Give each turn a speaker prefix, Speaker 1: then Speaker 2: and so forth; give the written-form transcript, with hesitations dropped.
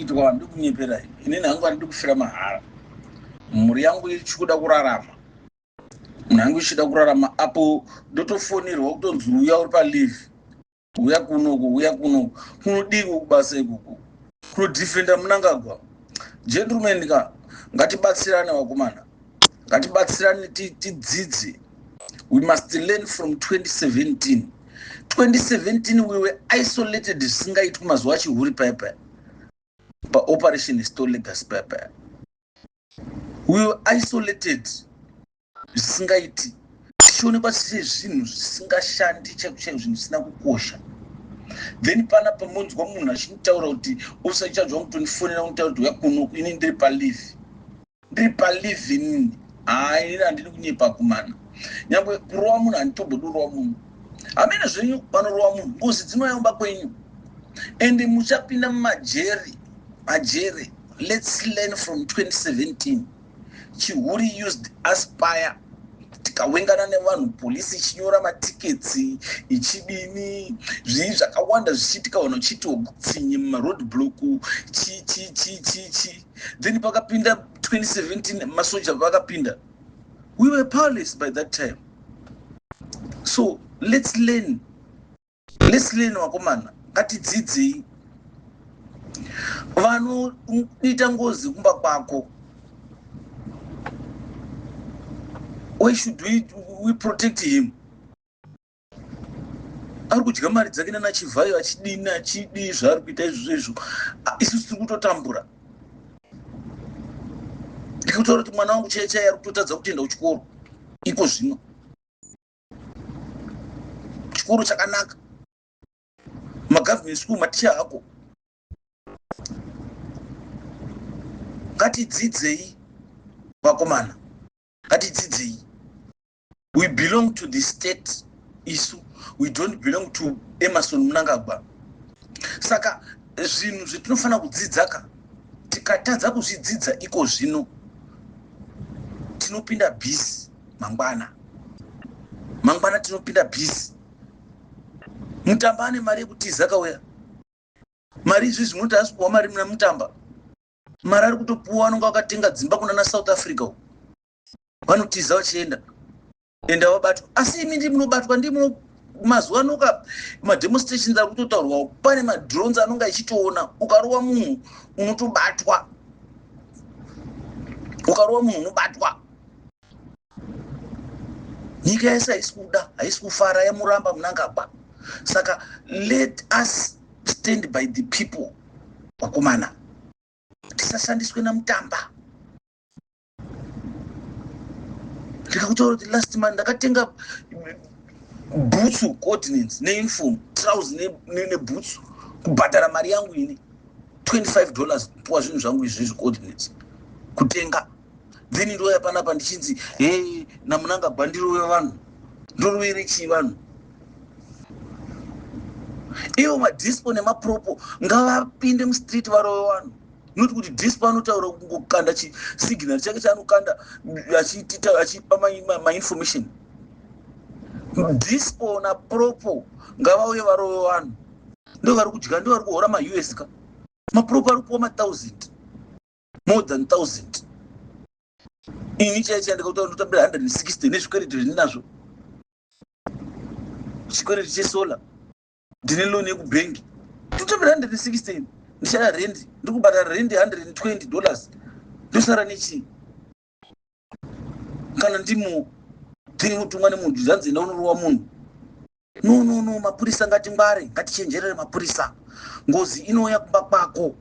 Speaker 1: Kuitwa handidi kunyepera inini hangu handidi kufira mahara. Mhuri yangu ichikuda kurarama. Mhuri yangu ichida kurarama apo ndotofonirwa kutonzi uya uri paleave. Uya kunoku, uya kunoku. Kunodiko kubasa ikoko. Kunodefenda Mnangagwa. Gentlemen ka ngatibatsirane vakomana. Ngatibatsirane tidzidze. We must learn from 2017. 2017 we were isolated zvisingaitwi mazuva achihuri paya paya paoperation restore legacy paya paya. We were isolated zvisingaiti tichionekwa sezvinhu zvisingashandi chaiko chaiko zvinhu zvisina kukosha. Then pana pamonzwa munhu achitaura kuti usachadzwa kutondifonera kutaura kuti uya kuno ini ndiri paleave. Ndiri paleave inini. Haa inini handidi kunyepa kumana. Nyangwe kurova munhu handitombodi kurova munhu. Hameno zvenyu vanorova munhu. Ngozi dzinouya kumba kwenyu. Ende muchapinda mumajeri. Majeri. Let's learn from 2017. Chihuri used us paya. Tikawengana nevanhu polisi ichinyora matiketsi ichidini zvii zvakawanda zvichiitika vanhu vachiitiwa utsinye mumaroad block chi chi chi chi chi. Then pakapinda 2017 masoja vakapinda. We were powerless by that time. So let's learn. Let's learn vakomana. Ngatidzidzei. Vanoita ngozi kumba kwako. Why should we protect him? Ari kudya mari dzake nana Chivhayo achidini achidii zvaari kuita izvozvo izvo. Isusu tiri kutotambura. Ndikutaura kuti mwana wangu chaiye chaiye ari kutotadza kutoenda kuchikoro iko zvino. Chikoro chakanaka. Magovernment school maticha ako. Ngatidzidzei vakomana. Ngatidzidzei. We belong to the state isu. We don't belong to Emmerson Mnangagwa. Saka zvinhu zvetinofanira kudzidza ka tikatadza kuzvidzidza iko zvino tinopinda busy mangwana. Mangwana tinopinda busy. Mutamba ane mari yekutiza kauya. Mari izvizvi munoti haasi kupuwa mari muna Mutamba. Mari ari kutopuwa anonga akatenga dzimba kunana South Africa uko. Vanotiza vachienda. Enda vabatwa. Asi imi ndimi munobatwa ndimi muno mazuva ano ka mademonstrations ari kutotaurwa pane madrones anonga achitoona ukarova munhu unotobatwa. Ukarova munhu unobatwa. Nyika yese haisi kuda, haisi kufara, yamuramba Mnangagwa. Saka let us stand by the people vakomana. Tisashandiswe naMutamba. Ndikakutaura kuti last month ndakatenga bhutsu coordinates neuniform, trousers nebhutsu kubhadhara mari yangu ini $25 kupuwa zvinhu zvangu izvi coordinates kutenga. Then ndouya panapa ndichinzi hey naMnangagwa ndirove vanhu. Ndorovere chii vanhu? Ivo madispo nemapropo ngavapinde mustreet varove vanhu. Not kuti dispo anotaura kungokanda chisignal chake chaanokanda achipa mainformation. Dispo napropo ngavauye varove vanhu. Ndo vari kudya, ndo vari kuhora maUS ka. Mapropo ari kupuwa ma1000. More than 1000. Ini chaiye chaiye ndikataura ndotambira 160 nezvikwereti zvandinazvo. Chikwereti chesolar. Ndine loan yekubhengi. Ndotambira 160. Ndichada rent. Ndiri kubhadhara rent $120. Ndosara nechii? Kana ndimo ndinotumwa nemunhu zvanzi enda unorova munhu. No, no, no, mapurisa ngatingware, ngatichenjerere mapurisa. Ngozi inouya kumba kwako.